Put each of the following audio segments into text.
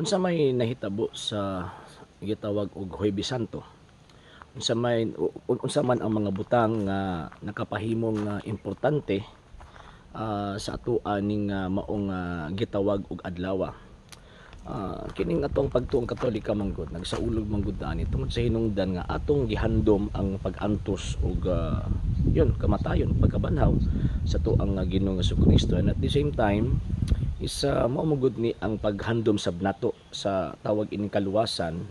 Unsa may nahitabo sa gitawag og Huwebes Santo? Unsa man ang mga butang nga nakapahimong importante sa ato aning maong gitawag og adlaw? Kining atong pagtuong Katolika manggod nagsaulog manggod ani tungod sa hinungdan nga atong gihandom ang pag-antos og yun, kamatayon, pagkabanhaw sa atuang Ginoong Kristo, and at the same time is mao magud ni ang paghandom sab nato sa tawag ining kaluwasan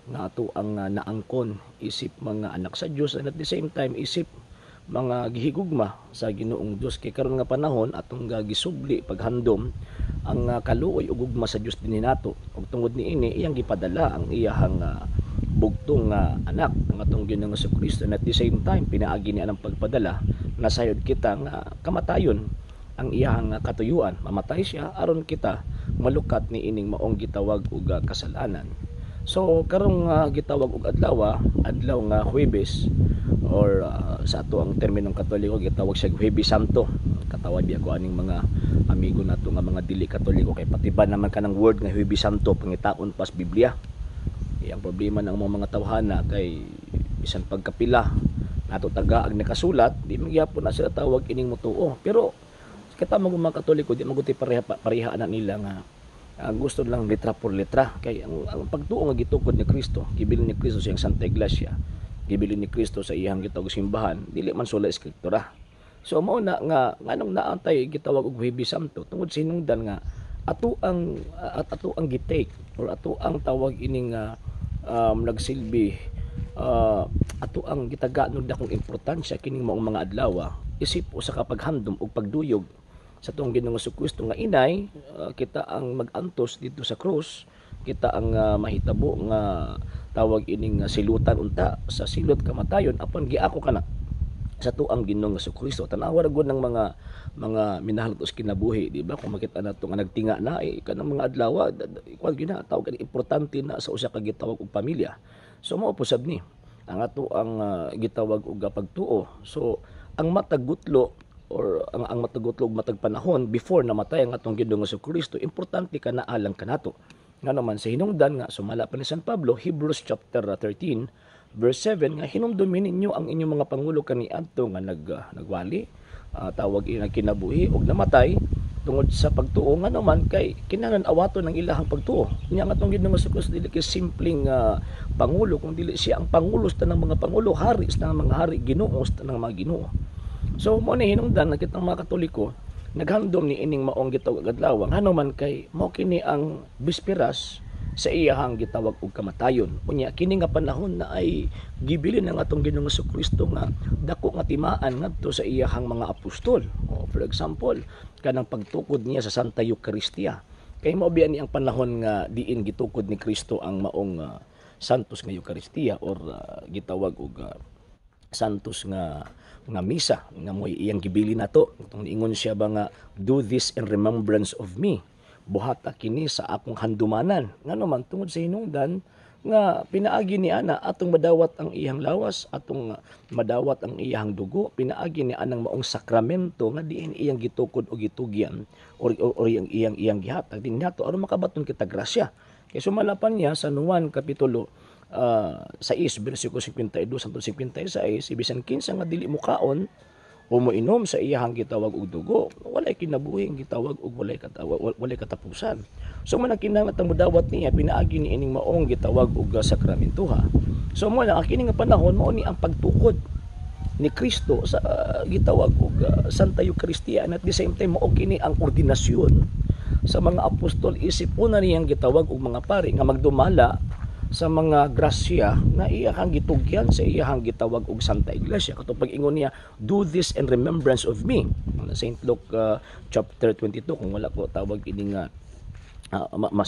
nga ato ang naangkon isip mga anak sa Dios, and at the same time isip mga gihigugma sa Ginoong Dios, kay karon nga panahon atong gisubli paghandom ang kaluoy ug gugma sa Dios dinhi nato, ug tungod niini iyang gipadala ang iyahang bugtong nga anak, ang atong Ginoong Kristo, and at the same time pinaagi niya ang pagpadala nasayod kita nga kamatayon ang iyahang katuyuan. Mamatay siya aron kita malukat ni ining maong gitawag og kasalanan. So karong gitawag og adlaw, adlaw nga Huwebes, or sa ato ang terminong Katoliko gitawag siya Huwebes Santo. Katawag biya ko aning mga amigo nato nga mga dili Katoliko kay patiban naman kanang word nga Huwebes Santo, pangitaon pas Biblia. Eh, ang problema ng mga tawhana kay bisan pagkapila nato taga ang nakasulat, di magyapon na sila tawag ining motuo. Pero kita mga mga Katoliko di maguti pareha pareha na nila nga gusto lang letra por letra, kay ang pagtuo nga gitukod ni Kristo, gibilin ni Kristo sa iyang Santa Iglesia, gibilin ni Kristo sa iyang gitawag simbahan, dili man sola Escritura. So mao na nga nganong naantay gitawag og Huwebes Santo tungod sa hinungdan nga ato ang gitake or ato ang tawag ining nagsilbi, ato ang gitagaan dakong importansya kining maong mga adlaw isip usa ka paghandom og pagduyog sa atong Ginoong Kristo nga inay kita ang magantos dito sa krus, kita ang mahitabo nga tawag ining silutan unta sa silot kamatayon, apan giako kana sa tuang Ginoong Kristo. Tan-awa ra gud ng mga minahal sa kinabuhi, di ba? Kung makita nato nga nagtinga na eh, kanang mga adlaw, ikuan gyud na tawag importante na sa usa ka gitawag og pamilya. So mao po sab ni ang ato ang gitawag og pagtuo. So ang matagutlo or ang matagutlo og matag panahon before namatay ang atong Ginoong Kristo, importante ka na alang kanato. Nga naman sa hinungdan nga sumala pa ni San Pablo, Hebrews chapter 13 verse 7, nga hinumdumin ninyo ang inyong mga pangulo kaniadto nga nagwali, tawag ina kinabuhi og namatay tungod sa pagtuo, nga naman kay kinahanglan awaton ang ilahang pagtuo. Nya ang atong Ginoong Kristo dili kay simpleng pangulo, kung dili siya ang pangulo sa tanang mga pangulo, hari sa tanang mga hari, Ginoo sa tanang mga Ginoo. So mo ni hinungdan nga kitang mga Katoliko naghandom ni ining maong gitawag adlaw, ngano man kay mao kini ang bisperas sa iyahang gitawag og kamatayon. Unya kini nga panahon na ay gibilin ang atong Ginoong Kristo nga dako nga timaan ngadto sa iyahang mga apostol. O, for example, kanang pagtukod niya sa Santa Eucharistia. Kay mao biya ni ang panahon nga diin gitukod ni Kristo ang maong Santos nga Eucharistia or gitawag og Santos nga nga misa nga mo'y iyang gibili nato. Itong niingon siya ba nga, "Do this in remembrance of me." Buhata kini sa akong handumanan. Ngano man tungod sa hinungdan nga pinaagi ni ana atong madawat ang iyang lawas, atong madawat ang iyang dugo, pinaagi ni anang maong sakramento nga diin iyang gitukod o gitugyan or iyang gihatag din nato aron makabaton kita grasya. Kay sumalapan niya sa Juan kapitulo 6 bersikulo 52 hangtod 56, bisan kinsa nga dili mukaon o moinom sa iyahang gitawag og dugo, walay kinabuhi ang gitawag og walay katapusan. So man ang kinahanglan atong modawat niya pinaagi ni ining maong gitawag og sakramentoha. So mo lang kini nga panahon mao ni ang pagtukod ni Kristo sa gitawag og Santa Eucharistia, and at the same time mao kini ang ordinasyon sa mga apostol isip una niyang gitawag og mga pari nga magdumala sa mga grasya nga iyahang gitugyan sa iyahang gitawag og Santa Iglesia. Katong pag-ingon niya, "Do this in remembrance of me." Saint Luke chapter 22, kung wala ko tawag ini nga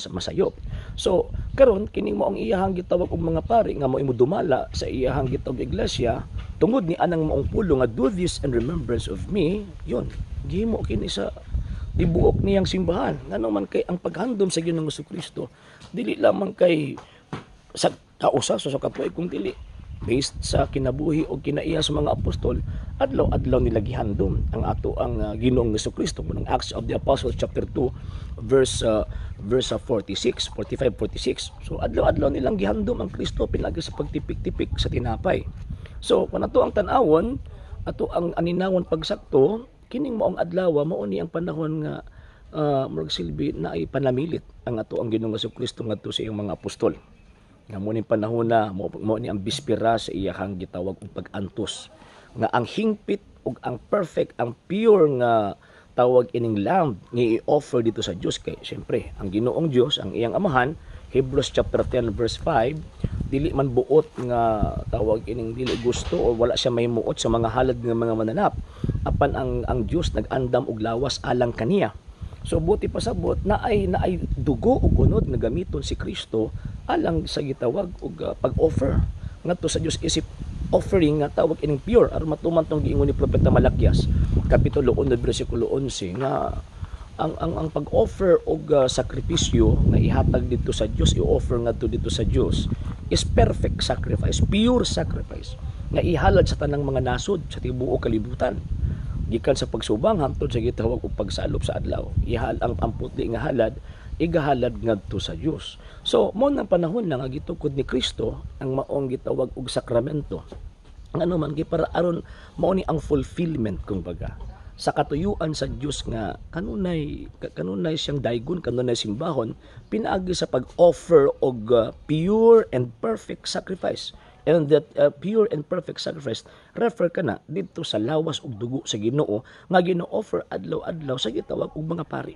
masayop. So karon kining mo ang iyahang gitawag og mga pari nga mo dumala sa iyahang gitawag iglesia tungod ni anang maong pulo nga "Do this in remembrance of me," yun gihimo kini sa tibuok niyang simbahan. Ngano man kay ang paghandom sa Ginoong Kristo dili lamang kay sa kausa sa katuig, kung dili Based sa kinabuhi o kinaiya sa mga apostol, adlaw-adlaw nila gihandom ang ato ang Ginoong Kristo. Munang Acts of the Apostles chapter 2 verse 46, 45, 46. So adlaw-adlaw nilang gihandom ang Kristo pinaagi sa pagtipik-tipik sa tinapay. So kung ato ang tan-awon, ato ang aninawon pagsakto, kining maong adlaw mao ni ang panahon nga murag silbi na ay panamilit ang ato ang Ginoong Kristo ngadto sa iyang mga apostol. Nga mo ning panahon na mo ni ang bispira sa iyahang gitawag og pag-antos, nga ang hingpit ug ang perfect, ang pure nga tawag ining lamb nga i-offer dito sa Dios, kay syempre ang Ginoong Dios, ang iyang Amahan, Hebrews chapter 10 verse 5, dili man buot nga tawag ining dili gusto o wala siya may muot sa mga halad nga mga mananap, apan ang Dios nag-andam og lawas alang kaniya. So buti pasabot na ay dugo ug unod nga gamiton si Kristo alang sa gitawag og pag-offer ngadto sa Dios isip offering nga tawag ining pure, aron matuman tong giingon ni Propeta Malakias kapitulo 1 bersikulo 11 nga ang pag-offer og sakripisyo nga ihatag didto sa Dios, i-offer ngadto didto sa Dios, is perfect sacrifice, pure sacrifice nga ihalad sa tanang mga nasod sa tibuok kalibutan gikan sa pagsubang hangtod sa gitawag og pagsalop sa adlaw. Ihal ang putli nga halad igahalad ngadto sa Dios. So mo nang panahon na nga gitukod ni Kristo ang maong gitawag og sakramento, ngano man para aron mao ni ang fulfillment kumbaga sa katuyuan sa Dios nga kanunay siyang daygon, kanunay simbahon pinaagi sa pag-offer og pure and perfect sacrifice. And that pure and perfect sacrifice refer kana didto sa lawas ug dugo sa Ginoo nga gino-offer adlaw-adlaw sa gitawag og mga pari.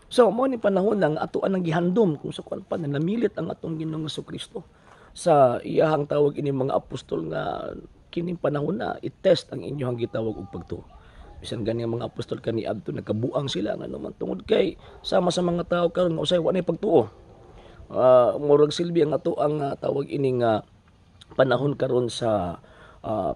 So mo ni panahon lang ato ang gihandom kung sa kuan pa na namilit ang atong Ginoong Kristo sa iyahang tawag ini mga apostol nga kining panahon na i-test ang inyong gitawag og pagtuo. Bisan gani ang mga apostol kaniadto nagkabuang sila, ngano man tungod kay sama sa mga tao karon nga usay wa nay pagtuo. Murag silbi ang ato ang tawag ining panahon karon sa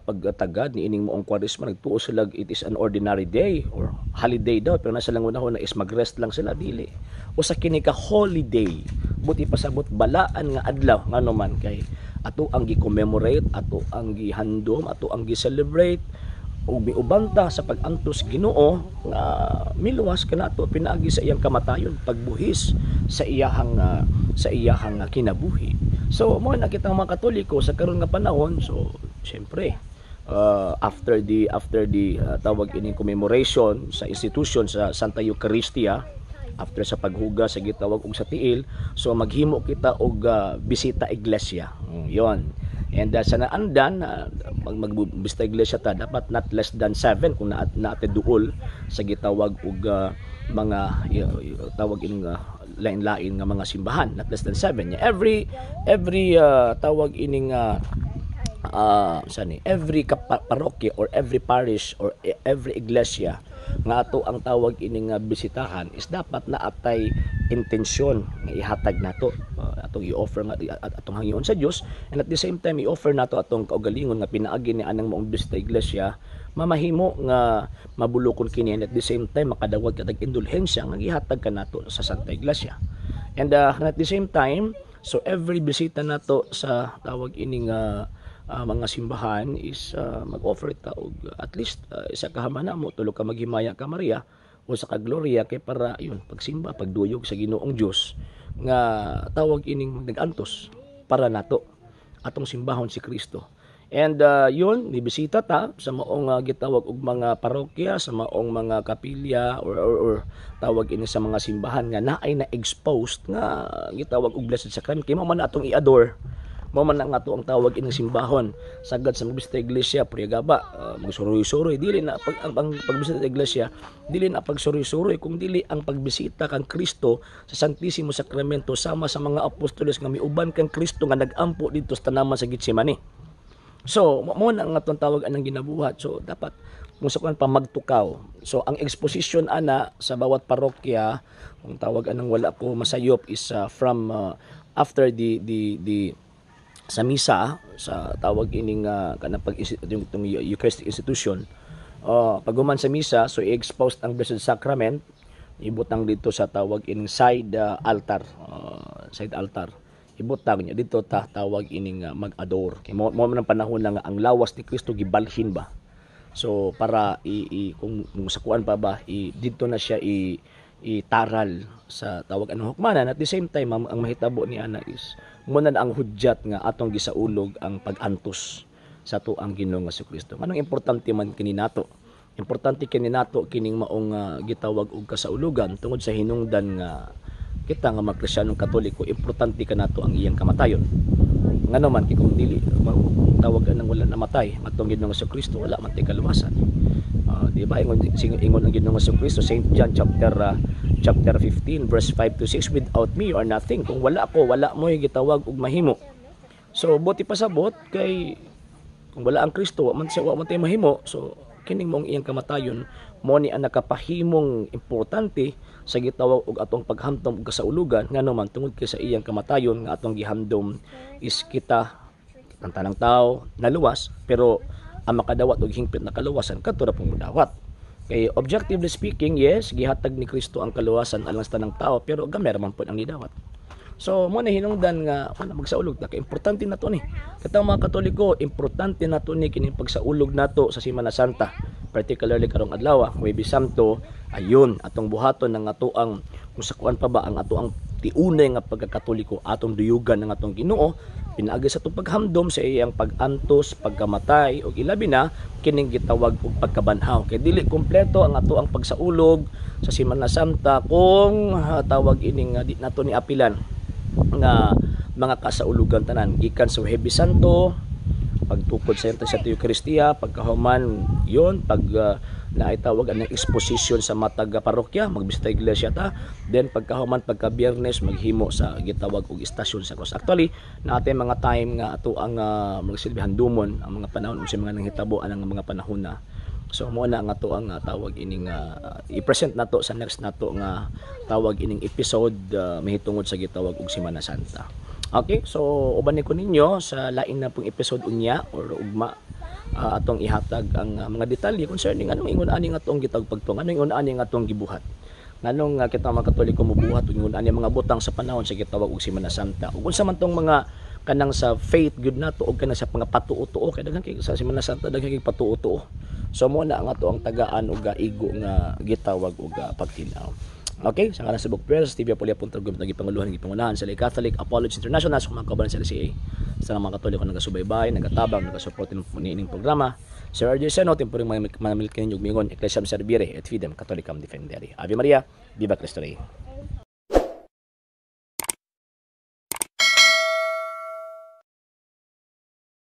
pagtagad ni ining moong Kwaresma, nagtuo sila it is an ordinary day or holiday daw, pero nasa lang unahon na is magrest lang sila. Dili usa kini ka holiday, buti pasabot balaan nga adlaw, ngano man kay ato ang gi-commemorate, ato ang gihandom, ato ang gi-celebrate ug miuban ta sa pag-antos Ginoo nga miluwas kanato pinaagi sa iyang kamatayon, pagbuhis sa iyahang kinabuhi. So mo na kitang mga Katoliko sa karon nga panahon. So syempre after the tawag ining commemoration sa institution sa Santa Eucharistia, after sa paghugas sa gitawag og sa tiil, so maghimo kita og bisita iglesia. Yon. And sa naandan magbisita iglesia ta, dapat not less than 7 kung naate duol sa gitawag og mga tawag ining lain-lain nga mga simbahan, not less than 7. Every tawag ining sani every parokya or every parish or every iglesia nga ato ang tawag ining bisitahan is dapat na atay intensyon nga ihatag nato, atong i-offer nga atong hangyoon sa Dios, and at the same time i-offer nato atong kaugalingon nga pinaagi ni anang maong bisita iglesia mamahimo nga mabulokon kini, and at the same time makadawat ka tag indulhensya nga gihatag kanato sa Santa Iglesia. And at the same time, so every bisita nato sa tawag ining mga simbahan is mag-offer ta og at least isa ka hamana mo, tulo ka maghimaya ka Maria o sa ka Gloria, kay para yun pagsimba, pagduyog sa Ginoong Dios nga tawag ining nagantos para nato, atong simbahon si Kristo. And yun, nibisita ta sa maong gitawag og mga parokya, sa maong mga kapilya or tawag ini sa mga simbahan nga naay na exposed nga gitawag og Blessed Sacrament, kay mao man atong i-adore, mao man ang ato ang tawag ining simbahon. Sagad sa magbisita iglesia, priyagaba magsuroy-suroy. Dili na pag ang pagbisita sa iglesia, dili na pagsuroy-suroy, kung dili ang pagbisita kang Kristo sa Santisimo Sacramento sama sa mga apostoles nga miuban kang Kristo nga nagampo didto sa tanaman sa Getsemane. So, mo na ang atong tawag anang ginabuhat. So, dapat kung sa kuan pa magtukaw. So, ang exposition ana sa bawat parokya, kung tawag anang wala ko masayop, is from after the sa misa sa tawag ining kanang pag yung, itong Eucharistic institution, pag sa misa, so i-expose ang Blessed Sacrament, ibutang dito sa tawag ining side altar, side altar. Ibutang niya dito ta tawag ining mag-adore kay mo man ang panahon na nga ang lawas ni Kristo gibalhin ba. So para i kung sa kuan pa ba i didto na siya i itaral sa tawag anong hukmanan. At the same time, ang mahitabo ni ana is mo na ang hudyat nga atong gisaulog ang pag-antos sa ato ang Ginoong Kristo. Anong importante man kini nato? Importante kini nato kining maong gitawag og kasaulugan tungod sa hinungdan nga kita nga mga Kristiyanong Katoliko, importante kanato ang iyang kamatayon. Ngano man kay kung dili tawag anang wala namatay atong Ginoong Kristo, wala man tay kaluwasan. Di ba ingon ingon ang Ginoong Kristo, Saint John chapter 15 verse 5 to 6, "Without me you are nothing." Kung wala ako, wala mo gitawag og mahimo. So buti pasabot kay kung wala ang Kristo, wa man siya, wa man tay mahimo. So kining mong iyang kamatayon mo ni ang nakapahimong importante sa gitawag og atong paghamtom og kasaulugan, ngano man tungod kay sa iyang kamatayon nga atong gihamdom is kita ang tanang tao naluwas, pero ang makadawat og hingpit na kaluwasan kadto ra pong modawat. Kay objectively speaking, yes, gihatag ni Kristo ang kaluwasan alang sa tanang tao, pero gamay ra man pud ang nidawat. So mo na hinungdan nga wala magsaulog ta kay importante na to ni. Katong mga Katoliko, importante na to ni kining pagsaulog nato sa Semana Santa, particularly karong adlaw, Huwebes Santo. Ayun atong buhaton ng atoang kung sa kuan pa ba ang atoang tiunay nga pagkakatoliko, atong duyugan ng atong Ginoo pinaagi sa atong paghamdom sa iyang pag-antos, pagkamatay ug ilabi na kining gitawag og pagkabanhaw. Kay dili kumpleto ang atoang pagsaulog sa Semana Santa kung tawag ining di nato ni apilan nga mga kasaulugan tanan gikan sa Huwebes Santo, pagtukod sa sa Eucharistia, pagkahuman yon, pag naitawag ang exposition sa matag parokya, magbisita iglesia ta, then pagkahuman, pagka Biyernes, maghimo sa gitawag og istasyon sa cross. Actually, naatay mga time nga ato ang magsilbi handumon ang mga panahon unsa mga nanghitabo anang mga panahon na. So mo na nga ato ang tawag ining i-present nato sa next nato nga tawag ining episode mahitungod sa gitawag og Semana Santa. Okay, so uban ni ko ninyo sa lain na pong episode unya or ugma, atong ihatag ang mga detalye concerning anong ingon ani nga atong gitawag pagtuo, anong ingon ani nga atong gibuhat. Nganong kita mga Katoliko mobuhat og ingon ani mga butang sa panahon sa gitawag og Semana Santa. Ug unsa man tong mga kanang sa faith gud nato og kanang sa mga patuo-tuo, kay daghan kay sa Semana Santa, daghan kay patuo-tuo. So mo na ang ato ang tagaan og igo nga gitawag og pagtinaw. Okay, sa ngalan sa Book Prayers, TV Apolia Punto Gumit, gipanguluhan, gipangunahan sa Catholic Apology International, sa mga kabalan sa LCA. Sa mga Katoliko nagasubaybay, nagatabang, nagasuporte niining programa. Sir RJ Seno, temporing mga manamilkin ninyo mingon, Ecclesiam Servire et Fidem Catholicam Defendere. Ave Maria, Viva Cristo Rey.